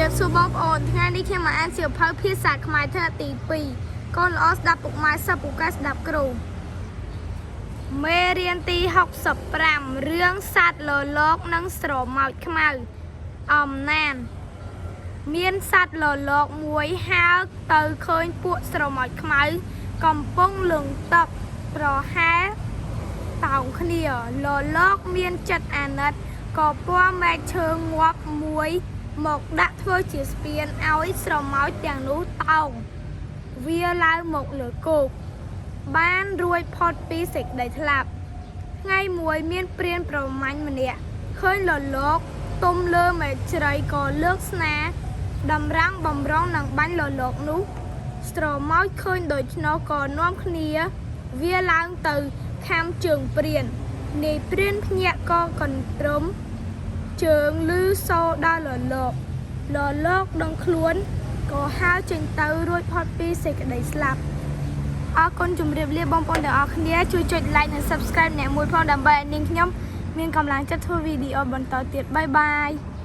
បសួរបងប្អូនថ្ងៃនេះខ្ញុំមកអានសៀវភៅភាសាខ្មែរថ្នាក់ទី2កូនល្អស្ដាប់ពុកម៉ែសិស្សពូកែស្ដាប់គ្រូមេរៀនទី65រឿងសត្វលលកនិងស្រមោចខ្មៅអំណាន មានសត្វលលកមួយហើរទៅឃើញពួកស្រមោចខ្មៅកំពុងលងទឹកប្រហែលតោងគ្នាលលកមានចិត្តអាណិតក៏ពណ៌មែកឈើងាប់មួយមកដាក់ធ្វើជាស្ពានឲ្យស្រមោចទាំងនោះតោងវាឡើងមកលើគោកបានរួចផុតពីសេចក្តីស្លាប់ ថ្ងៃមួយមានព្រានប្រមាញ់ម្នាក់ឃើញលលកទុំលើមែកជ្រៃក៏លើកស្នាតម្រាំងបំរុងនឹងបាញ់លលកនោះ ស្រមោចឃើញដូច្នោះក៏នាំគ្នា វាឡើងទៅខាំជើងព្រាននាយព្រានភ្ញាក់ក៏កន្ទ្រឹមជើងលឺសូរដល់លលកលលកដឹងខ្លួនក៏ហើរចេញទៅរួចផុតពីសេចក្តីស្លាប់ អរគុណជម្រាបលាបងប្អូនទាំងអស់គ្នាជួយចុច like និង subscribe អ្នកមួយផងដើម្បីឲ្យនាងខ្ញុំមានកម្លាំងចិត្តធ្វើវីដេអូបន្តទៀត bye bye.